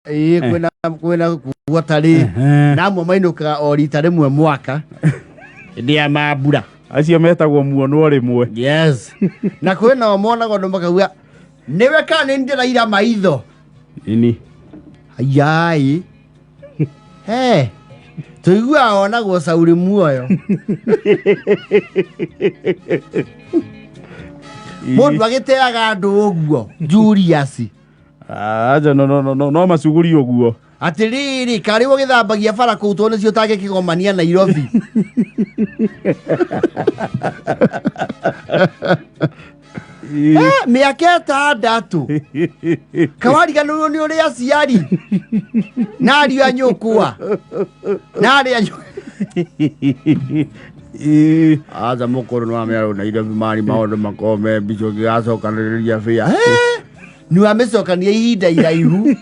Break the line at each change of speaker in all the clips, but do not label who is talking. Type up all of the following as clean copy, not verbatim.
Ĩĩ, kwĩna kuotarĩ na amwe mainũkaga o rita rĩmwe mwaka hĩndĩ ya mambura.
Acio metagwo muonwo rĩmwe.
Yes, na kwĩna o monagwo andũ makauga nĩwe kana nĩ ndĩraira maitho.
Ini.
Ayai, he tũiguaga onagwo cauri muoyo mũndũ agĩteaga andũ ũguo Julius.
Aja, no no no no no macuguri ũguo.
Atĩrĩrĩ, karĩ ũgĩthambagia bara kũu tondũ nĩcio ũtangĩkĩgomania Nairobi. Mĩaka 6 kawariganĩrwo nĩ ũrĩ aciari na ariũ a nyũkwa na arĩa aca mũkũrũ nĩ wamĩarũ Nairobi mari maũndũ makorwo me mbica ũngĩgacokanĩrĩria bĩa nĩ wamĩcokania ihinda iraihu.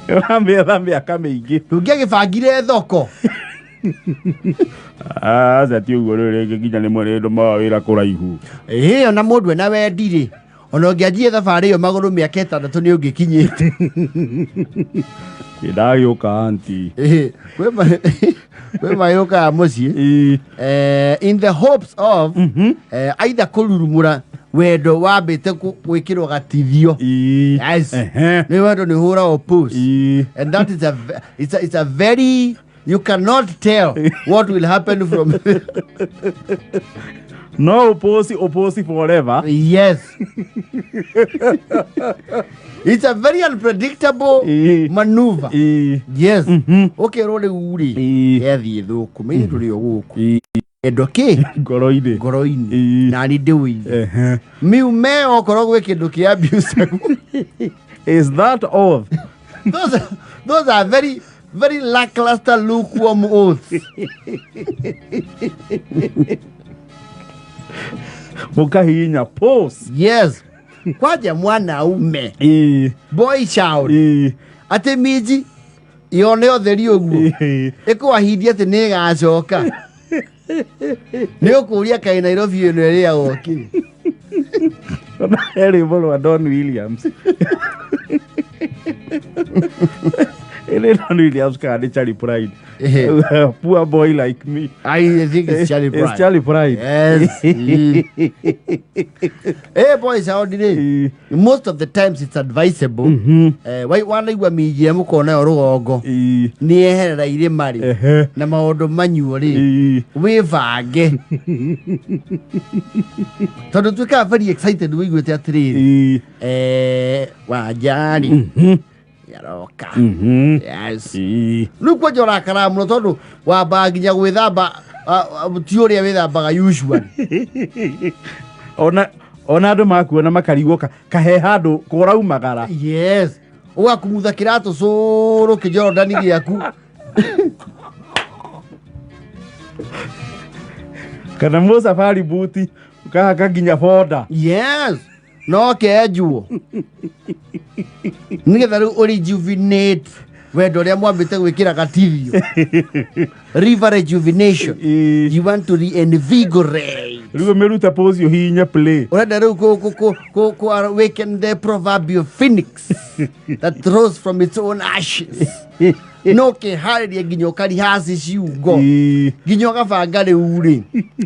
Wamĩetha mĩaka mĩingĩ.
Ndũngĩagĩbangire thoko.
Aca, ti ũguo rĩu rĩngĩ nginya nĩ mwene ndũmaga wĩra kũraihu.
Ĩĩ, ona mũndũ ena wendi rĩ, ona ũngĩanjie thabarĩ ĩyo magũrũ mĩaka 6 nĩ ũngĩkinyĩte.
Ndagĩũka anti.
Ĩĩ, kwĩ mayũkaga mũciĩ in the hopes of either kũrurumũra wendo wambĩte gwĩkĩrwo gatithio. Yes. Nĩ wendo nĩ ũhũragwo post and that is a, ve- it's a, it's a very, you cannot tell what will happen from
No ũpũci ũpũci forever.
Yes, it's a very unpredictable maneuver. Yes, ũkerwo rĩu rĩ yathiĩ thũkũ mĩrĩ tũrĩ o gũkũ endo kĩ
ngoro-inĩ.
Ngoro-inĩ. Nani ndĩwĩire miume okorwo gwĩ kĩndũ kĩa abuse.
Is that oath?
Those are very very lackluster, lukewarm oaths.
Mũkahihinya pause.
Yes, kwanja mwanaume, boy child, atĩ minji yone ũtheri ũguo ĩkũahindi atĩ nĩ ĩgacoka nĩ ũkũria kaĩ Nairobi ĩno ĩrĩagwo kĩ.
Ona he rwĩmbo rwa Don Williams. Ĩrĩ Don Williams kana nĩ Charlie Pride? Poor boy like me.
I think it's Charlie
It's
Pride.
Charlie Pride.
Yes. Boy child rĩ, most of the times it's advisable wanaigua minji ĩrĩa mũkorwo nayo rũgongo nĩ yeherera irĩma rĩ na maũndũ manyuo rĩ, wĩbange tondũ tuĩkaga very excited wĩiguĩte atĩrĩrĩ, Wanjari yaroka. Yes. Rĩu kwanja ũrakaraga mũno tondũ wambaga nginya gwĩthamba ti ũrĩa wĩthambaga usually.
Ona andũ makuona makarigwo kahe handũ kũraumagara.
Yes, ũgakumutha kĩratũ cũrũ kĩjorodani gĩaku.
Kana mũsafari buti ũkahaka nginya boda.
Yes, no kenjuo nĩgetha rĩu ũrejuvenate wendo ũrĩa mwambĩte gwĩkĩra gatithio, river rejuvenation. You want to reinvigorate.
Rĩu mĩrute pause ũhihinye play.
Ũrenda rĩu kũ awaken the proverbial phoenix that rose from its own ashes, no kĩharĩrie nginya ũkarihasi ciungo nginya ũgabanga rĩu rĩ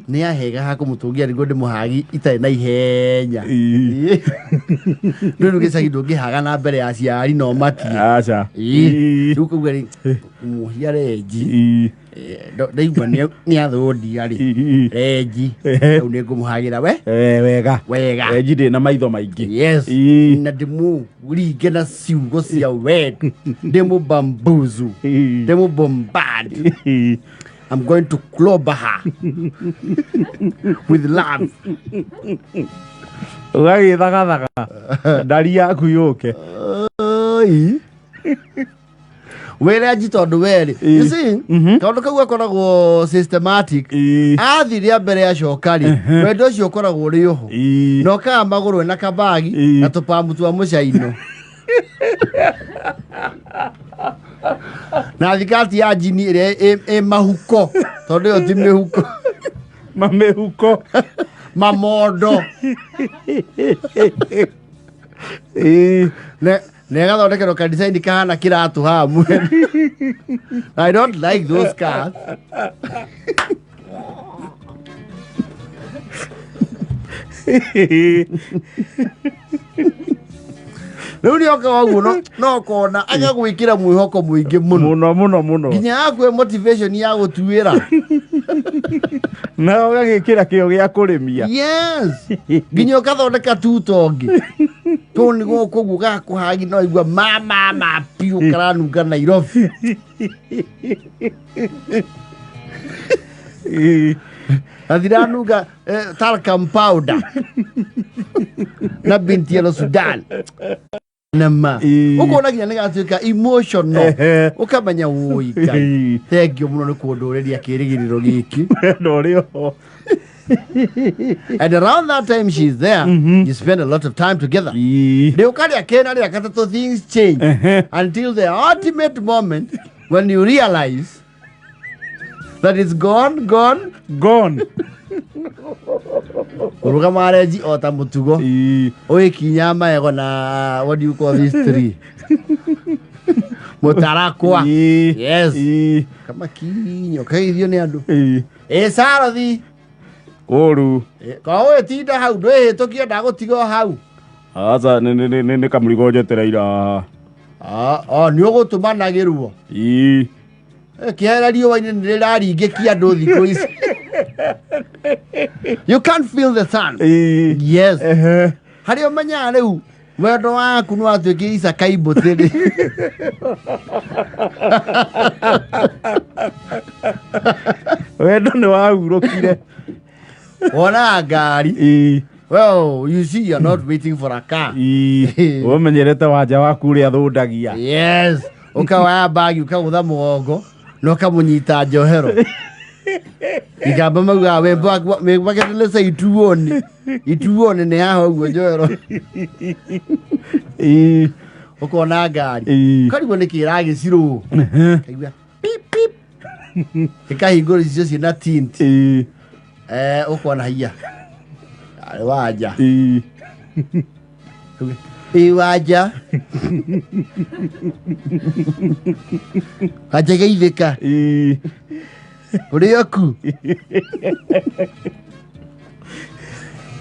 nĩ ahega ha kũmũtũngia nĩguo ndĩmũhagi itarĩ na ihenya. Rĩu gĩcagi ndũngĩhaga na mbere ya aciari no matie.
Aca.
Rĩu kauga rĩ mũhia renji. Ndaigua nĩ athũndia rĩ renji rĩu nĩ ngũmũhagĩra we
Wega.
Wega.
Renji ndĩ na maitho maingĩ.
Yes. Na ndĩmũringe na ciugo cia wendo, ndĩmũbambuzu, ndĩmũbombard. I'm going to clobber her with love.
Ũgagĩthagathaga ndari yaku yũke.
Oi. Wĩre anji tondũ werĩ, you see, kaũndũ kau gakoragwo systematic. Athi rĩa mbere acoka rĩ, wendo ũcio ũkoragwo ũrĩ oho na ũkaga magũrũ na kabagi na tũpamu twa mũcaino na thikati ya njini ĩrĩa ĩ mahuko tondũ ĩyo ti mĩhuko.
Mamĩhuko.
Mamondo. Na ĩgathondekerwo ka design kahana kĩratũ haha mwena. I don't like those cars. Rĩu nĩoka ũguo no kona agagwĩkĩra mwĩhoko mũingĩ mũno.
Mũno mũno mũno.
Nginya akwe motivation ya gũtuĩra.
Na ũgagĩkĩra kĩo gĩa kũrĩmia.
Yes. Nginya ũgathondeka tuta ũngĩ. Tũũ nĩ gũkũ ũguo gakũhagi no igua ma ma ma piũ karanunga Nairobi. Gathiranunga talcum powder. Na binti ya Sudan. Nama. Ũkona nginya nĩ gatuĩka emotional. Ũkamenya wũi Ngai. Thank you mũno nĩ kũndũrĩria kĩrĩgĩrĩro gĩkĩ.
Wendo ũrĩ oho.
And around that time she's there, you spend a lot of time together. Rĩũka rĩa kena rĩa gatatũ things change until the ultimate moment when you realize that it's gone, gone,
Gone.
Ũrũgama renji o ta mũtugo. Ũgĩkinya maego na what do you call these three? Mũtarakwa. Yes. Kama kinyo kaithio nĩ andũ. Ĩ Sarothi.
Ũru.
Korwo ũgĩtinda hau ndwĩhĩtũkie ndagũtiga o hau.
Aca nĩ kamũrigo njetereire haha.
Nĩ ũgũtũmanagĩrwo. Kĩhera riũa-inĩ nĩ rĩraringĩkia andũ thikũ ici. You can't feel the sun. Yes. Harĩa ũmenyaga rĩu wendo waku nĩ watuĩkire icakaibũtĩ-rĩ.
Wendo nĩ wahurũkire.
Wonaga ngari. Well, you see, you're not waiting for a car.
Ũmenyerete wanja waku ũrĩa thũndagia.
Yes. Ũkawaya bagi ũkagũtha mũgongo na ũkamũnyita njohero. Igamba maugaga wĩmaketelesa ituoni. Ituoni nĩ haha ũguo njohero. Ũkona ngari. Ũkarigwo nĩ kĩ ĩragĩcirwo. Kaigua pip pip. Ĩkahingũra icio ciĩna tint. Ũkona hiya. Arĩ wanja. Ĩ wanja. Wanja geithĩka. Ũrĩ oku.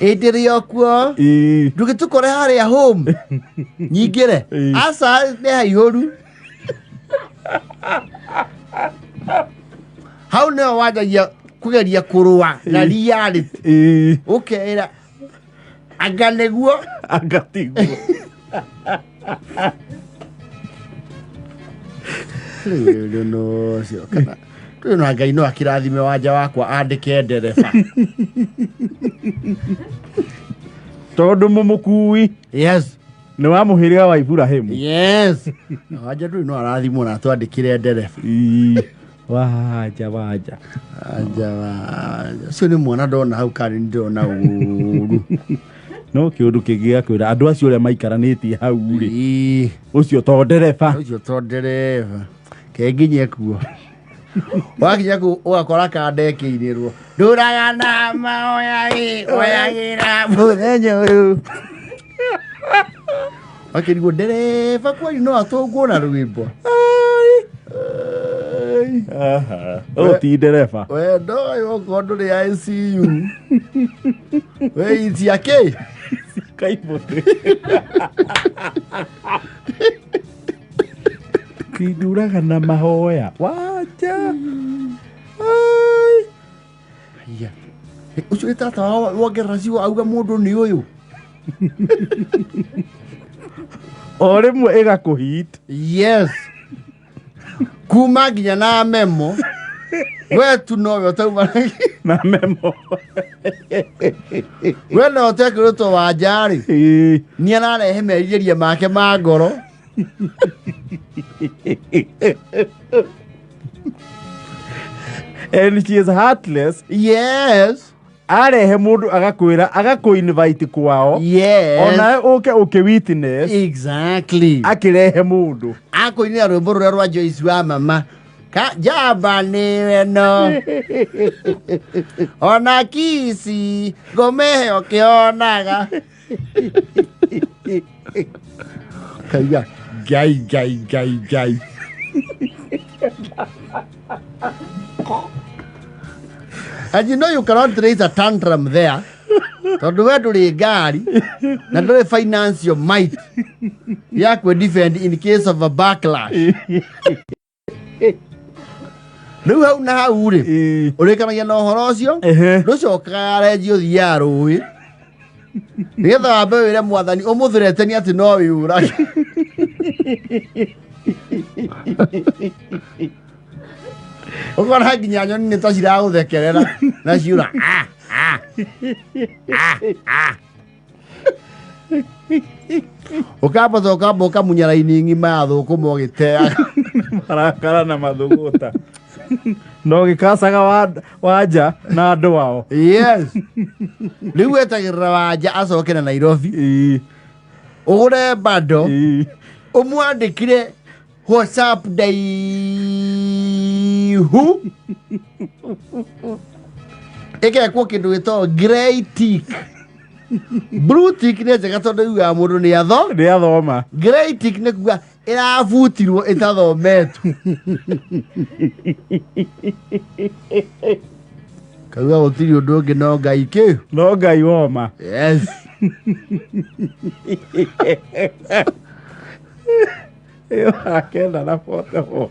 Ĩ ndĩrĩ o kuo. Ndũgĩtũkore harĩa home. Nyingĩre. Aca nĩ haihũru. Hau nĩho wanjagia kũgeria kũrũa na reality. Ũkeĩra anga nĩguo.
Anga tiguo.
Rĩu no ũcio kana rĩu na Ngai no akĩrathime wanja wakwa andĩke ndereba.
Tondũ mũmũkui.
Yes.
Nĩ wa mũhĩrĩga wa Iburahĩmu.
Yes. Wanja ndũrĩ no arathimwo na atwandĩkĩre ndereba.
Wanja wanja.
Wanja wanja. Ũcio nĩ mwana ndona hau karĩ ndĩrona ũru.
No kĩũndũ kĩngĩ gĩakwĩra andũ acio ũrĩa maikaranĩtie hau rĩ. Ũcio to ndereba.
Ũcio to ndereba. Kenginye kuo. Wakinya kũu ũgakora kandekĩirĩrwo. Ndũraga na maoyagĩra mũthenya ũyũ. Wakĩrigwo ndereba kweli no atũngwo na rwĩmbo.
Ũyũ ti ndereba.
Wendo ũyũ okorwo ndũrĩ ICU. We itia kĩ?
Kaibũtĩ. Kinduraga na mahoya. Wanja.
Haiya. Ũcio nĩ tata wao wongerera ciugo auga mũndũ nĩ ũyũ.
O rĩmwe ĩgakũhit.
Yes. Kuma nginya na memo. We tu nowe ũtauma
na memo.
We no ũtekĩrĩtwo wanja rĩ. Nĩ ararehe merirĩria make ma ngoro.
And she is heartless.
Yes.
Arehe mũndũ agakwĩra agakũ invite kwao.
Yes.
Onawe ũke ũkĩ witness.
Exactly.
Akĩrehe mũndũ.
Akũinĩra rwĩmbo rũrĩa rwa Joyce wa mama. Ka njamba nĩwe no. Ona kici ngũmĩhe ũkĩonaga. Kauga ngai ngai ngai ngai. And you know you cannot raise a tantrum there tondũ we ndũrĩ ngari na ndũrĩ financial might ya kwĩ defend in case of a backlash. Rĩu hau na hau rĩ, ũrĩkanagia na ũhoro ũcio. Ndũcokaga renji, ũthiaga rũĩ nĩgetha wambe wĩre mwathani ũmũthũreteni atĩ no wĩũrage. Ũkona nginya nyoni nĩ ta ciragũthekerera na ciũra "Ah, ah, ah, ah." Ũkambata ũkamba ũkamunya raini ng'ima ya thũkũma ũgĩteaga.
Marakara na mathũgũta no gĩkacaga wanja na andũ ao.
Yes, rĩu wetagĩrĩra wanja acoke na Nairobi, ũgũre bando, ũmwandĩkire WhatsApp ndaihu ĩgekwo kĩndũ gĩtagwo grey tick. Blue tick nĩ njega tondũ yugaga mũndũ nĩ atho
Nĩ athoma.
Grey tick nĩ kuga ĩrabutirwo ĩtathometwo. Kauga gũtirĩ ũndũ ũngĩ no Ngai kĩ.
No Ngai woma.
Yes.
Ĩyo akenda na 44.